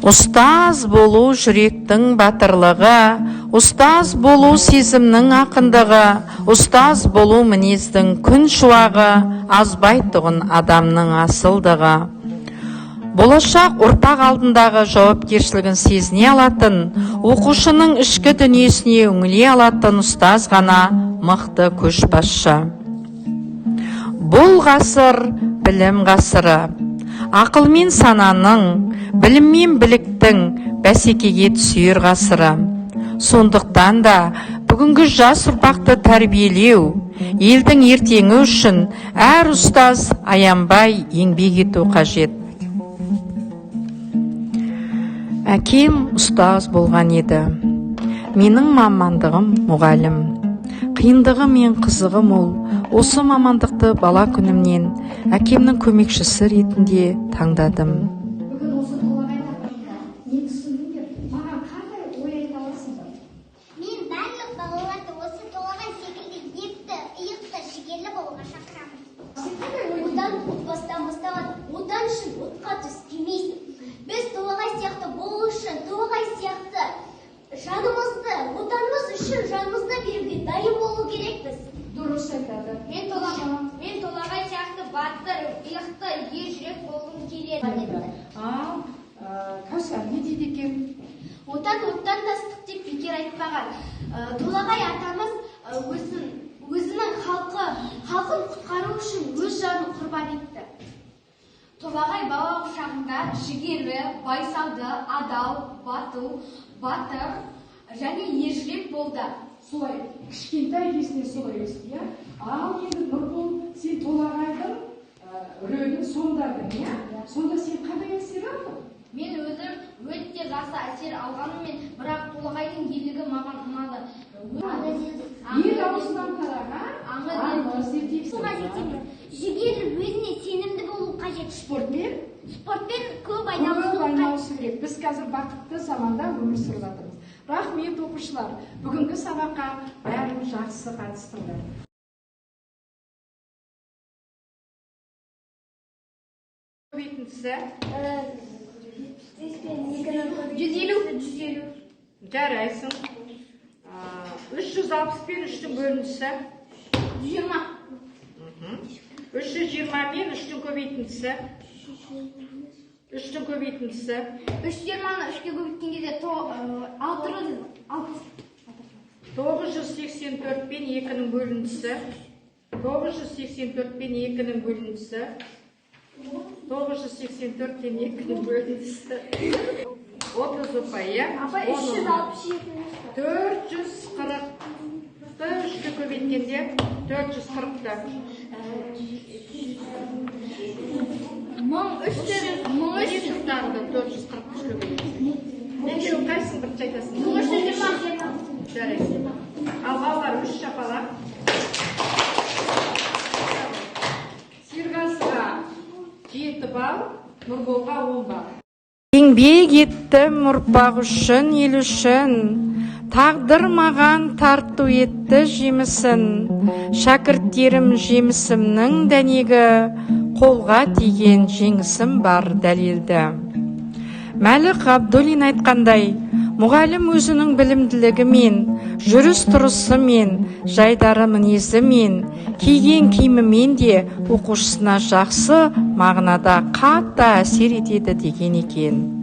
Ұстаз болу жүректің батырлығы, ұстаз болу сезімнің ақындығы, ұстаз болу мінездің күн шуағы, азбайтұғын адамның асылдығы. Болашақ ұрпақ алдындағы жауапкершілігін сезіне алатын, оқушының ішкі дүниесіне үңіле алатын ұстаз ғана мықты көшбасшы. Бұл ғасыр білім ғасыры. Ақыл мен сананың, білім мен біліктің бәсекеге түсер ғасыры. Сондықтан да бүгінгі жас ұрпақты тәрбиелеу, елдің ертеңі үшін әр ұстаз аянбай еңбек ету қажет. Әкем ұстаз болған еді. Менің мамандығым мұғалім. Қиындығы мен қызығы мол. Осы мамандықты бала күнімнен әкемнің көмекшісі ретінде таңдадым. Бүгін осы Толағай тақырыбында не түсіндіңдер? Маған қандай ой айта аласыңдар? Мен барлық балаларды осы Толағай секілді епті, иықты, жігерлі болуға шақырамын. Сен қандай ой? Отан отбасыдан басталады. Отан үшін отқа түс демейсің. Біз Толағай сияқты болу үшін, Толағай сияқты жанымызды, отанымыз үшін жанымызды беруге дайын болу керекпіз. Дұрыс айтады. Мен Толағай сияқты батыр, иықты, ер жүрек болғым келеді. Ал, Кәусар не дейді екен? Отан оттан да ыстық деп бекер айтпаған. Толағай атамыз өзінің халқын құтқару үшін өз жанын құрбан етті. Толағай балалық шағында жігерлі, байсалды, адал, батыл, батыр және ержүрек болды. Солай, кішкентай кезінен солай өсті, иә? Ал енді Нұрбол, сен Толағайдың рөлін сомдадың, иә? Сонда сен қандай әсер алдың? Мен өзім өте жақсы әсер алғаныммен, бірақ Толағайдың ерлігі маған ұнады. Ел аузынан тараған Аңыз. аңыз ертегісі. Қажет емес. Жігерлі, өзіне сенімді болу қажет. Спортпен Спортпен көп көп айналысу қажет. айналысу керек. Біз қазір бақытты заманда өмір сүріп жатырмыз. Рахмет, оқушылар. Бүгінгі сабаққа бәрің жақсы қатыстыңдар. Көбейтіндісі? 150. 150. Жарайсың. 360 пен 3-тің бөліндісі? 120. 320 мен 3-тің көбейтіндісі? 3-тің көбейтіндісі? 320-ны 3-ке көбейткен кезде 660. 984 пен 2-нің бөліндісі? 984 пен 2-нің бөліндісі? 984 пен 2-нің бөліндісі? 30 ұпай, иә? Апай, 367. 440-ты 3-ке көбейткенде 440-ты. 1300. 1300. Тағы да 440-ты 3-ке көбейтеді. Екеуін қайсысын бірінші айтасың? 1320. Жарайсың. Ал балалар, 3 шапалақ. Серғазыға 7 балл, Нұрболға 10 балл. Еңбек еттім ұрпақ үшін, ел үшін, тағдыр маған тарту етті жемісін. Шәкірттерім жемісімнің дәнегі, қолға тиген жеңісім бар дәлелді. Мәлік Ғабдуллин айтқандай, мұғалім өзінің білімділігімен, жүріс-тұрысымен, жайдары мінезімен, киген киімімен де оқушысына жақсы мағынада қатты әсер етеді деген екен.